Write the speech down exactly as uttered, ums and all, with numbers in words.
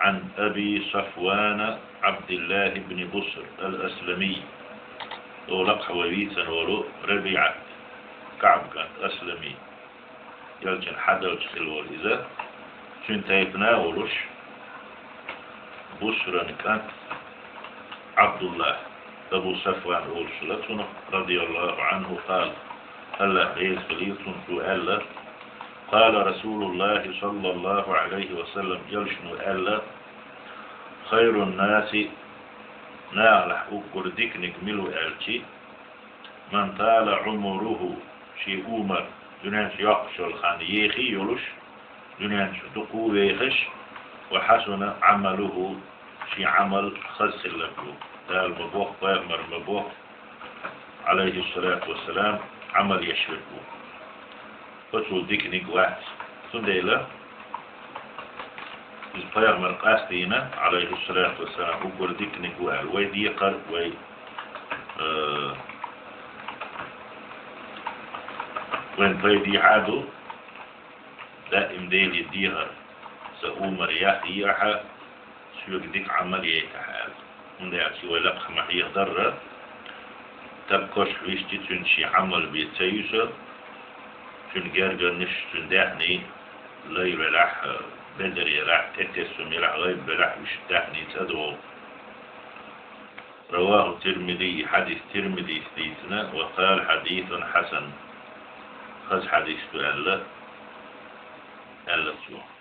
عن أبي صفوان عبد الله بن بسر الأسلمي. Ола кхьа вай вийцина волу РабиӀат, КаӀб кӀант Аслами, элчан хьадалча хилла волу иза, цуьнан тайпана а волуш, Бусран кӀант Ӏабдуллахь, Абу Сафван олуш хилла цунах, радияллаху Ӏанху, къала, АллахӀ реза хуьлийла цунна, цо аьлла: قال رسول الله صلى الله عليه وسلم, элчано аьлла: خير الناس, нахалахь уггар диканиг мила ву аьлча, من طال عمره, шен умар, дуьнен чу йоккхуш йолу хан ехий йолуш, дуьнен чу дукха вехаш, وحسن عمله, шен Ӏамал хаза хилларг ву. Дала ма бохху, пайхамар ма бохху, Ӏалайхиссалату вассалам, Ӏамал еш верг ву. Оцул диканиг вац. Цундела иза пайхамар къастийна, Ӏалайхиссалату вассалам, уггар диканиг ву аьлла. Вай декхар, вай, э, вайн пайдехьа ду, даим Деле дехар, сан умар яхъе ахьа, соьга дика Ӏамал яйтахьа аьлла. ХӀунда аьлча вай лакхахь ма хьехадарра, стаг кошах висча, цуьнан шен Ӏамал бен ца юьсу, цуьнан гергарнаш, цуьнан даьхний лай велахь, бедар елахь, тӀетессум елахь, гӀайба велахь, уьш даьхний цӀа догӀу. رواه الترمذي, хьадис Тирмизис дийцина, وقال حديث حسن, хаза хьадис ду аьлла, аьлла цо.